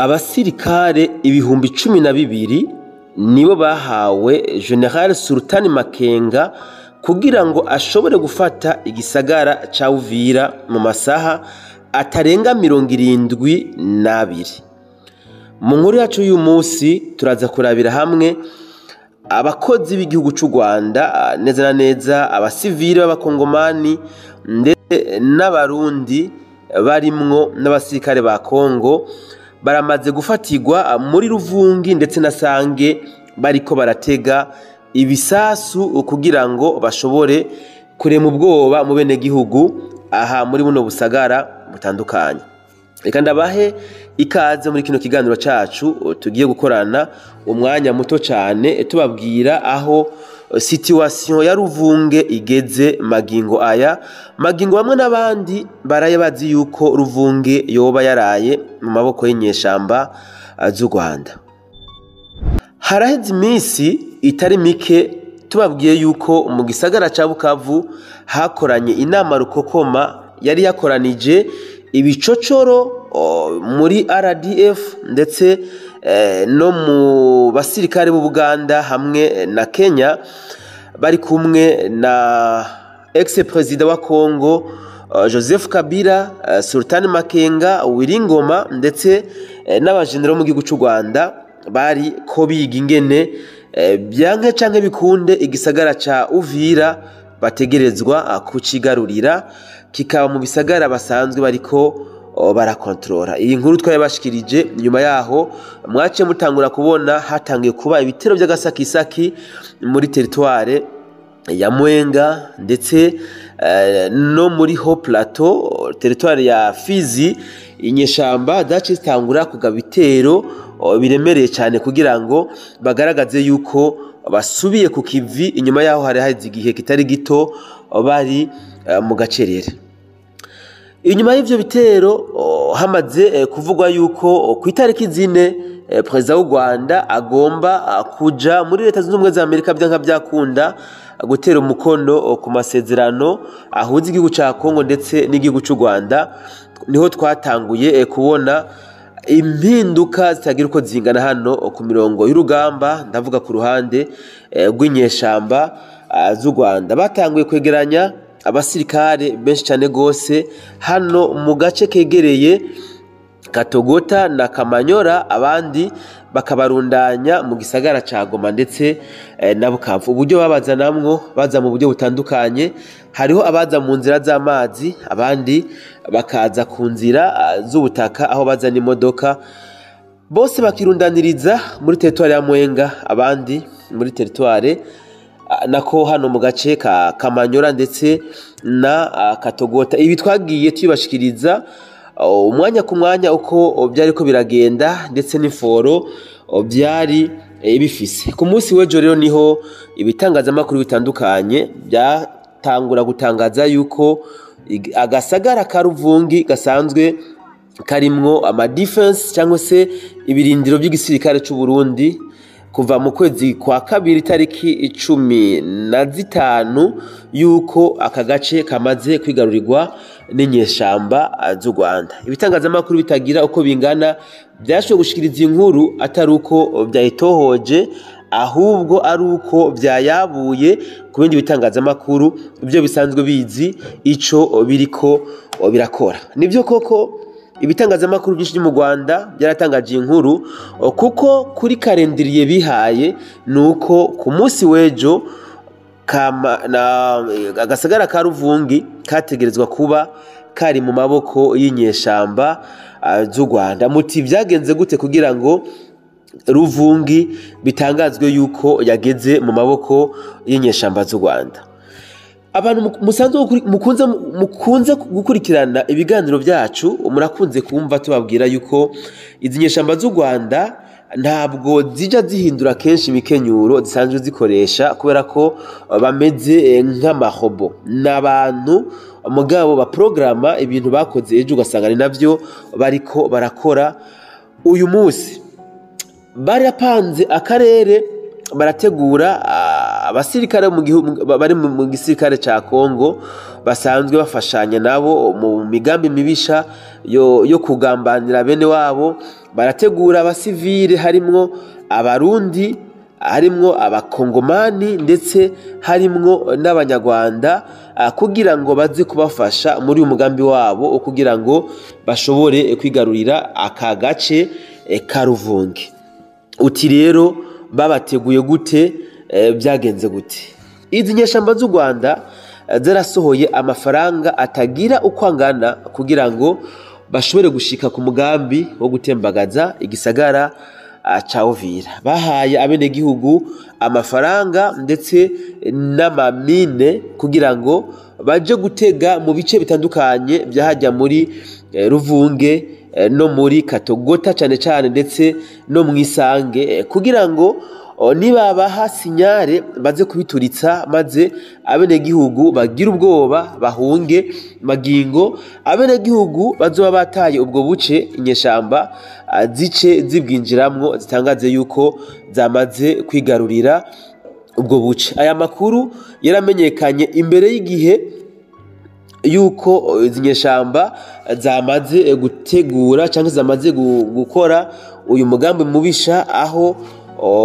Abasirikare 12,000 nibo bahawe General Sultani Makenga kugira ngo ashobore gufata igisagara ca Uvira mu masaha atarenga 72. Mu nkuru yacu y'uyu munsi turaza kurabira hamwe abakozi b'igihugu c'u Rwanda, neza na neza abasivili b'abakongomani ndetse n'abarundi barimwo n'abasirikare ba Kongo baramaze gufatirwa muri Ruvungi ndetse na Sange bariko baratega ibisasu kugira ngo bashobore kurema ubwoba mu benegihugu aha muri buno busagara butandukanye. Reka ndabahe ikaze muri kino kiganiro cacu tugiye gukorana umwanya muto cane tubabwira aho situation ya Ruvunge igeze magingo aya. Magingo bamwe n'abandi baraye bazi yuko Ruvunge yoba yaraye mu maboko y'inyeshamba z'u Rwanda. Haraheze iminsi itari mike tubabwiye yuko mu gisagara ca Bukavu hakoranye inama rukokoma yari yakoranije ibicocoro muri RDF ndetse no mu basirikare b'u Buganda hamwe na Kenya, bari kumwe na ex president wa Congo Joseph Kabila, Sultan Makenga, Wiringoma ndetse n'abajenero mu gihugu c'u Rwanda, bari ko biga ingene byanke canke bikunde igisagara ca Uvira bategerezwa kucigarurira, kikaba mu bisagara basanzwe bariko barakontorora. Iyi nkuru twayabashikirije nyuma yaho mwaciye mutangura kubona hatangiye kuba ibitero by'agasakisaki muri territoire ya Mwenga ndetse no muri Haut Plateau, territoire ya Fizi. Inyeshamba zaciye zitangura kugaba ibitero biremereye cyane kugira ngo bagaragaze yuko basubiye ku kivi inyuma yaho hari haheze igihe kitari gito bari mu gacerere. Inyuma y'ivyo bitero hamaze kuvugwa yuko ku itariki 4 perezida w'u Rwanda agomba kuja muri Leta Zunze Ubumwe za Amerika byanka byakunda gutera umukono ku masezerano ahuza igihugu ca Kongo ndetse n'igihugu c'u Rwanda, niho twatanguye kubona impinduka zitagira uko zingana hano ku mirongo y'urugamba. Ndavuga ku ruhande rw'inyeshamba z'u Rwanda batanguye kwegeranya abasirikare benshi cyane gose hano mu gace kegereye Katogota na Kamanyora, abandi bakabarundanya mu gisagara ca Goma ndetse na Bukavu. Uburyo babazanamwo baza mu buryo butandukanye, hariho abaza mu nzira z'amazi, abandi bakaza ku nzira z'ubutaka aho bazana imodoka, bose bakirundaniriza muri teritwari ya Mwenga, abandi muri teritware nako hano mu gace ka Kamanyora ndetse na Katogota. Ibi twagiye tubashikiriza umwanya ku mwanya uko byari ko biragenda ndetse n'iforo byari bifise. Ku munsi w'ejo rero niho ibitangazamakuru bitandukanye byatangura gutangaza yuko agasagara ka Ruvungi gasanzwe karimwo ama defense cyangwa se ibirindiro by'igisirikare c'u Burundi kuva mu kwezi kwa kabiri tariki 15, yuko aka gace kamaze kwigarurirwa n'inyeshamba z'u Rwanda. Ibitangazamakuru bitagira uko bingana byashoboye gushikiriza inkuru atari uko byayitohoje, ahubwo ari uko byayabuye ku bindi bitangazamakuru ibyo bisanzwe bizi ico biriko birakora. Nibyo koko ibitangazamakuru byinshi mu Rwanda byaratangaje inkuru, kuko kuri calendrier bihaye nuko ku munsi w'ejo agasagara ka Ruvungi kategerezwa kuba kari mu maboko y'inyeshamba z'u Rwanda. Muti byagenze gute kugira ngo Ruvungi bitangazwe yuko yageze mu maboko y'inyeshamba z'u Rwanda? Abantu musanzwe mukunze gukurikirana ibiganiro byacu murakunze kumva tubabwira yuko izi nyeshamba z'u Rwanda ntabwo zija zihindura kenshi imikenyuro zisanzwe zikoresha, kubera ko bameze nk'amahobo, n'abantu mugabo baprograma ibintu bakoze ejo ugasanga ni navyo bariko barakora uyu munsi. Barapanze akarere, barategura Abasirikare mu gihugu bari mu gisirikare ca Kongo basanzwe bafashanya nabo mu migambi mibisha yo kugambanira bene wabo, barategura abasivile harimwo Abarundi, harimwo Abakongomani ndetse harimwo n'Abanyarwanda kugira ngo baze kubafasha muri uyu mugambi wabo, kugira ngo bashobore kwigarurira aka gace ka Ruvungi. Uti rero babateguye gute? Byagenze gute? Izi nyeshamba z'u Rwanda zarasohoye amafaranga atagira uko angana kugira ngo bashobore gushika ku mugambi wo gutembagaza igisagara ca Uvira. Bahaye abenegihugu amafaranga ndetse n'amamine kugira ngo baje gutega mu bice bitandukanye byahajya muri Ruvunge no muri Katogota cane cane, ndetse no mwisange, kugira ngo nibabaha sinyare baze kubituritsa, maze abenegihugu bagira ubwoba bahunge. Magingo abenegihugu bazoba bataye ubwo buce, inyeshamba zice zibwinjiramwo zitangaze yuko zamaze kwigarurira ubwo buce. Aya makuru yaramenyekanye imbere y'igihe yuko izi nyeshamba zamaze gutegura cyangwa zamaze gukora uyu mugambi mubisha, aho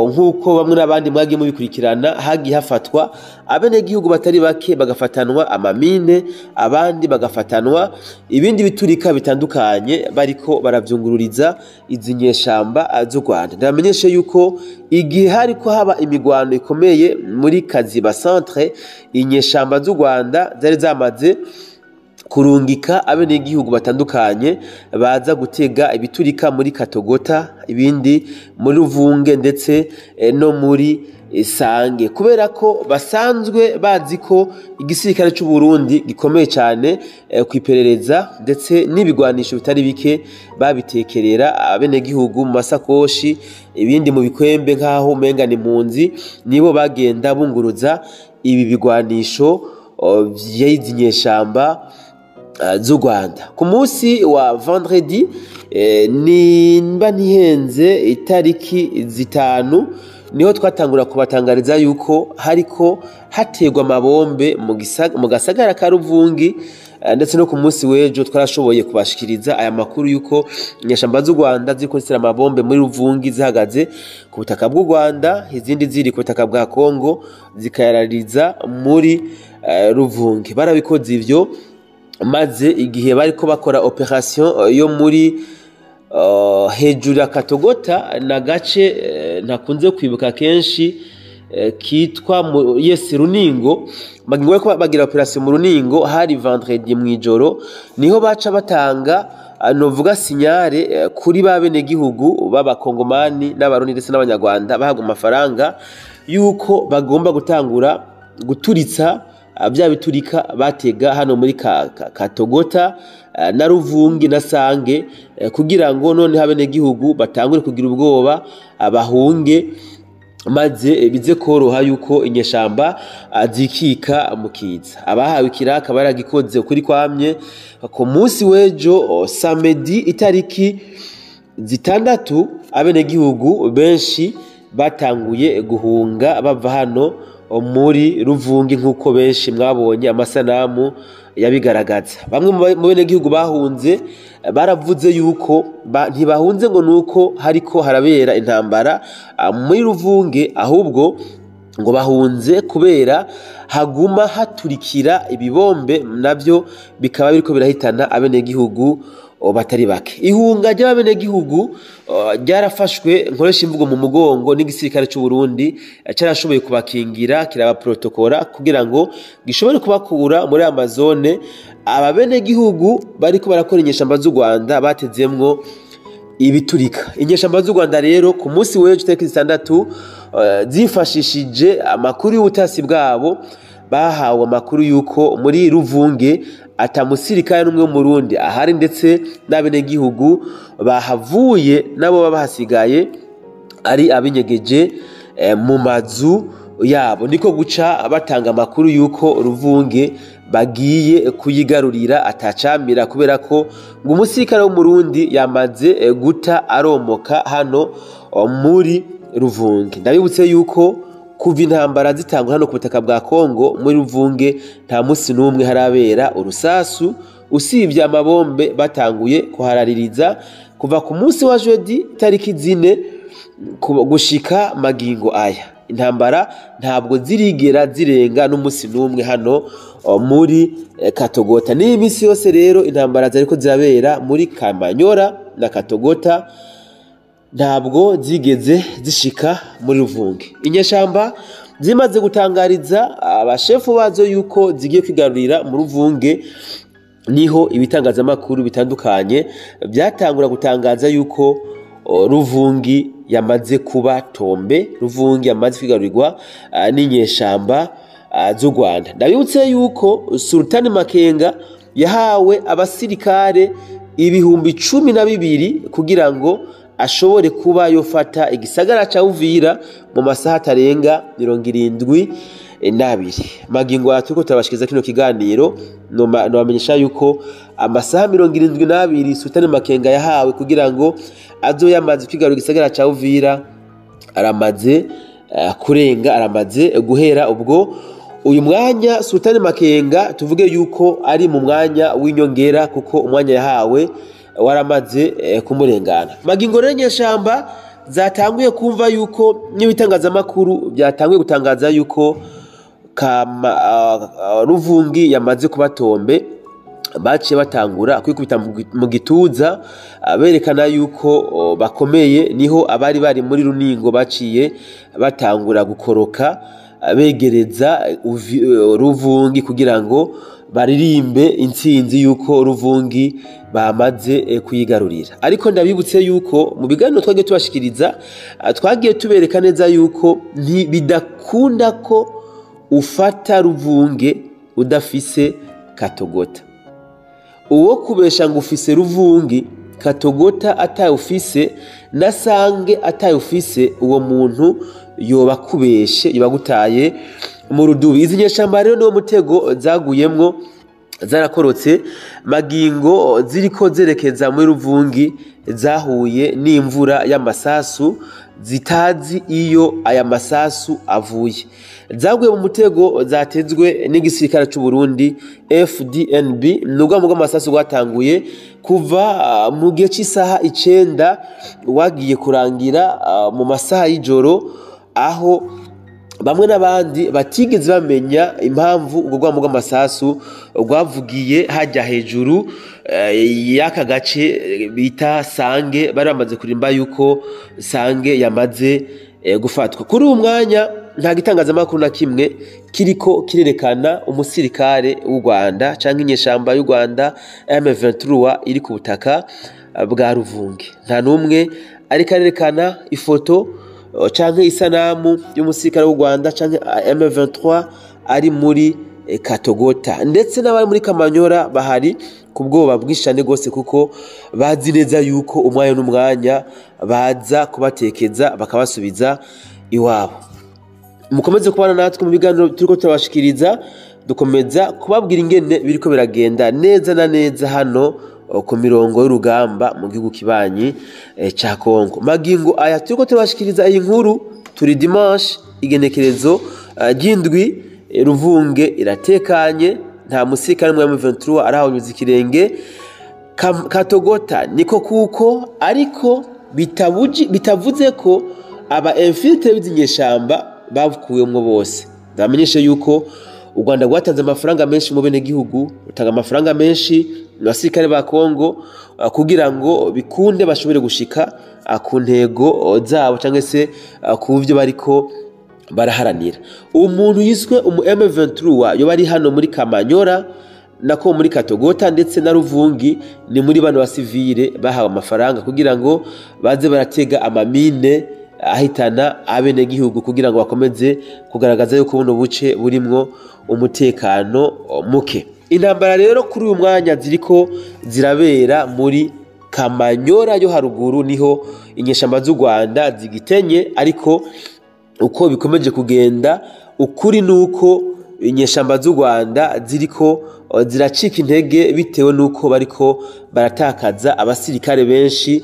nk'uko bamwe n'abandi mwagiye mubikurikirana hagiye hafatwa abenegihugu batari bake, bagafatanwa amamine, abandi bagafatanwa ibindi biturika bitandukanye, bariko baravyungururiza izi nyeshamba z'u Rwanda. Ndabamenyeshe yuko igihe hariko haba imigwano ikomeye muri Kaziba Centre, inyeshamba z'u Rwanda zari zamaze kurungika abenegihugu batandukanye baza gutega ibiturika muri Katogota, ibindi muri Ruvunge ndetse no muri Sange, kubera ko basanzwe bazi ko igisirikare c'u Burundi gikomeye cyane kwiperereza, ndetse n'ibigwanisho bitari bike babitekerera abenegihugu mu masakoshi, ibindi mu bikwembe nk'aho umenga ni impunzi. Nibo bagenda bunguruza ibi bigwanisho vy'izi nyeshamba z'u Rwanda. Ku munsi wa vendredi, nimba ntihenze itariki 5, niho twatangura kubatangariza yuko hariko hategwa amabombe mu gasagara ka Ruvungi, ndetse no ku munsi w'ejo twarashoboye kubashikiriza aya makuru yuko inyeshamba z'u Rwanda ziriko zitera amabombe muri Ruvungi zihagaze ku butaka bw'u Rwanda, izindi ziri ku butaka bwa Kongo zikayarariza muri Ruvungi. Barabikoze ivyo, maze igihe bariko bakora operation yo muri hejuru ya Katogota na gace ntakunze kwibuka kenshi kitwa yes Runingo, magingo bariko bagira operation mu Runingo, hari vendredi mwijoro, niho baca batanga novuga sinyare kuri ba benegihugu b'Abakongomani n'Abarundi ndetse n'Abanyarwanda bahabwa amafaranga yuko bagomba gutangura guturitsa bya biturika batega hano muri Katogota na Ruvungi na Sange, kugira ngo none abenegihugu batangure kugira ubwoba bahunge, maze bize koroha yuko inyeshamba zikika mu kiza. Abahawe ikiraka baragikoze ukuri kwamye. Ku munsi w'ejo samedi itariki 6, abenegihugu benshi batanguye guhunga bava hano muri Ruvungi, nk'uko benshi mwabonye amasanamu yabigaragaza. Bamwe mu benegihugu bahunze baravuze yuko ntibahunze ngo nuko hariko harabera intambara muri Ruvunge, ahubwo ngo bahunze kubera haguma haturikira ibibombe, navyo bikaba biriko birahitana abenegihugu batari bake. Ihunga ry'abenegihugu ryarafashwe nkoresha imvugo mu mugongo n'igisirikare c'u Burundi, carashoboye kubakingira kirabaprotokora kugira ngo gishobore kubakura muri Amazone ababenegihugu bariko barakora inyeshamba z'u Rwanda batezemwo ibiturika. Inyeshamba z'u Rwanda rero ku munsi w'ejo tariki 6 zifashishije amakuru y'ubutasi bwabo, bahawe amakuru yuko muri Ruvunge atamusirikare n'umwe w'Umurundi ahari, ndetse n'abenegihugu bahavuye nabo babahasigaye ari abinyegeje mu mazu yabo. Niko guca batanga amakuru yuko Ruvunge bagiye kuyigarurira atacamira, kubera ko ngo umusirikare w'Umurundi yamaze guta aromoka hano muri Ruvunge. Ndabibutse yuko Kuva intambara zitangwa hano ku butaka bwa Kongo, muri Ruvunge nta musi n'umwe harabera urusasu, usibye amabombe batanguye kuharaririza kuva ku munsi wa jeudi tariki 4 gushika magingo aya. Intambara ntabwo zirigera zirenga n'umunsi n'umwe hano muri Katogota. N'iyi minsi yose rero intambara zariko zirabera muri Kamanyora na Katogota ntabwo zigeze zishika muri Ruvunge. Inyeshamba zimaze gutangariza abashefu bazo yuko zigiye kwigarurira mu Ruvunge, niho ibitangazamakuru bitandukanye byatangura gutangaza yuko Ruvungi yamaze kuba tombe, Ruvungi yamaze kwigarurirwa n'inyeshamba z'u Rwanda. Ndabibutse yuko Sultani Makenga yahawe abasirikare 12,000 kugira ngo ashobore kuba yofata igisagara ca Uvira mu masaha atarenga 72. Magingo aya turiko turabashikiriza kino kiganiro, nobamenyesha yuko amasaha 72 Sultani Makenga yahawe kugira ngo azo yamaze kwigarura igisagara ca Uvira aramaze kurenga, aramaze guhera. Ubwo uyu mwanya Sultani Makenga tuvuge yuko ari mu mwanya w'inyongera, kuko umwanya yahawe waramaze kumurengana. Magingo rero inyeshamba zatanguye kumva yuko n'ibitangazamakuru byatanguye gutangaza yuko Ruvungi yamaze kubatombe, baciye batangura kwikubita mu gituza berekana yuko bakomeye. Niho abari bari muri Runingo baciye batangura gukoroka begereza Ruvungi kugira ngo baririmbe intsinzi yuko Ruvungi bamaze kuyigarurira. Ariko ndabibutse yuko mu biganiro twagiye tubashikiriza twagiye tubereka neza yuko ntibidakunda ko ufata Ruvunge udafise Katogota. Uwo kubesha ngo ufise Ruvungi, Katogota atayufise na Sange atayufise, uwo muntu yoba kubeshe, yoba gutaye mu rudubi. Izi nyeshamba rero niwo mutego zaguyemwo, zarakorotse. Magingo ziriko zerekeza muri Ruvungi zahuye n'imvura y'amasasu zitazi iyo aya masasu avuye. Zaguye mu mutego zatezwe n'igisirikare c'u Burundi FDNB. Nubwo rw'amasasu rwatanguye kuva mu gihe c'isaha 9 wagiye kurangira mu masaha y'ijoro, aho bamwe n'abandi batigeze bamenya impamvu ubwo rwamo rw'amasasu rwavugiye hajya hejuru y'aka gace bita Sange. Bari bamaze kurimba yuko Sange yamaze gufatwa. Kuri uyu mwanya nta gitangazamakuru na kimwe kiriko kirerekana umusirikare w'u Rwanda canke inyeshamba y'u Rwanda M23 iri ku butaka bwa Ruvungi. Nta numwe ariko arerekana ifoto canke isanamu y'umusirikare w'u Rwanda canke M23 ari muri Katogota, ndetse n'abari muri Kamanyora bahari ku bwoba bwinshi cyane gose, kuko bazi neza yuko umwanya n'umwanya baza kubatekeza bakabasubiza iwabo. Mukomeze kubana natwe mu biganiro turiko turabashikiriza, dukomeza kubabwira ingene biriko biragenda neza na neza hano ku mirongo y'urugamba mu gihugu kibanyi ca Kongo. Magingo aya turiko turabashikiriza iyi nkuru, turi dimanche igenekerezo ry'indwi, Ruvunge iratekanye, nta musirikare umwe wa M23 arahonyuza ikirenge. Katogota niko kuko, ariko bitavuze ko aba infiltré b'izinyeshamba bakuwemwo bose. Ndamenyeshe yuko u Rwanda rwatanze amafaranga menshi mu bene gihugu, rutanga amafaranga menshi mu basirikare ba Kongo kugira ngo bikunde bashobore gushika ku ntego zabo cyangwa se ku byo bariko baraharanira. Umuntu yiswe umu M23 yo bari hano muri Kamanyora nako muri Katogota ndetse na Ruvungi ni muri bano ba civile bahawe amafaranga kugira ngo baze baratega amamine ahitana abene gihugu kugira ngo bakomeze kugaragaza yuko buno buce burimwo umutekano muke. Intambara rero kuri uyu mwanya ziriko zirabera muri Kamanyora yo haruguru, niho inyeshamba z'u Rwanda zigitenye, ariko uko bikomeje kugenda ukuri nuko inyeshamba z'u Rwanda ziriko ziracika intege bitewe nuko bariko baratakaza abasirikare benshi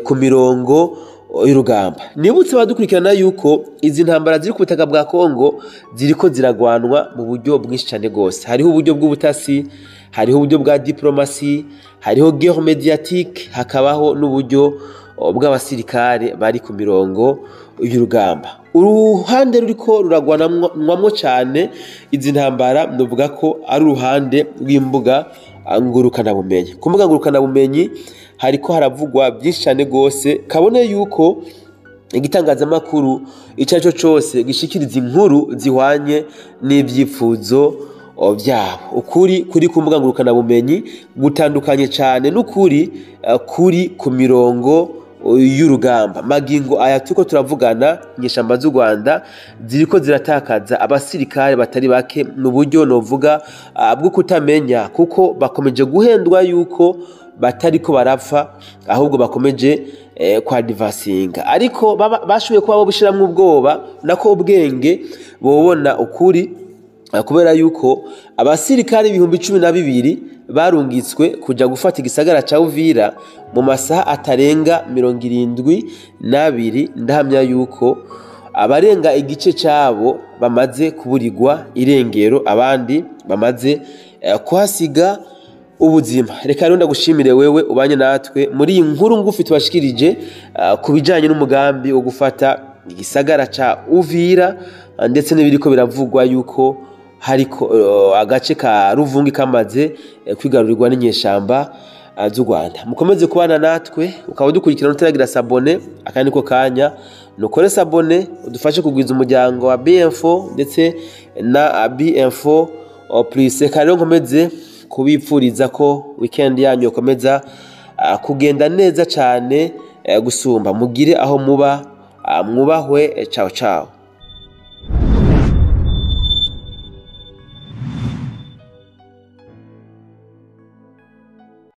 ku mirongo y'urugamba. Nibutse abadukurikirana yuko izi ntambara ziri ku butaka bwa Kongo ziriko ziragwanwa mu buryo bwinshi cyane gose. Hariho uburyo bw'ubutasi, hariho uburyo bwa diplomasi, hariho guerre médiatique, hakabaho n'uburyo bw'abasirikare bari ku mirongo y'urugamba. Uruhande ruriko ruragwanamwo cyane izi ntambara ndavuga ko ari uruhande rw'imbuga ngurukanabumenyi. Ku mbuga ngurukanabumenyi hariko haravugwa byinshi cyane gose, kabone yuko igitangazamakuru icyo ari cyo cyose gishikiriza inkuru zihwanye n'ibyifuzo byabo. Ukuri kuri ku mbuga ngurukanabumenyi gutandukanye cyane n'ukuri kuri ku mirongo y'urugamba. Magingo aya turiko turavugana, inyeshamba z'u Rwanda ziriko ziratakaza abasirikare batari bake mu buryo novuga bwo kutamenya, kuko bakomeje guhendwa yuko batariko barapfa, ahubwo bakomeje kwadivasinga. Ariko bashoboye kuba bobishiramwo ubwoba nako ubwenge bobona ukuri, kubera yuko abasirikare 12,000 barungitswe kuja gufata igisagara ca Uvira mu masaha atarenga 72, ndahamya yuko abarenga igice cabo bamaze kuburirwa irengero, abandi bamaze kuhasiga ubuzima. Reka rero ndagushimire wewe ubanye natwe muri iyi nkuru ngufi tubashikirije ku bijanye n'umugambi wo gufata igisagara ca Uvira, ndetse n'ibiriko biravugwa yuko hariko agace ka Ruvungi kamaze kwigarurirwa n'inyeshamba z'u Rwanda. Mukomeze kubana natwe, ukaba udukurikirana utaragira s'abonner, aka niko kanya nukore s'abonner udufashe kugwiza umuryango wa BM4 ndetse na BM4 plus. Reka rero nkomeze kubipfuriza ko weekend yanyu yokomeza kugenda neza cyane gusumba. Mugire aho muba mwubahwe. Ciao ciao.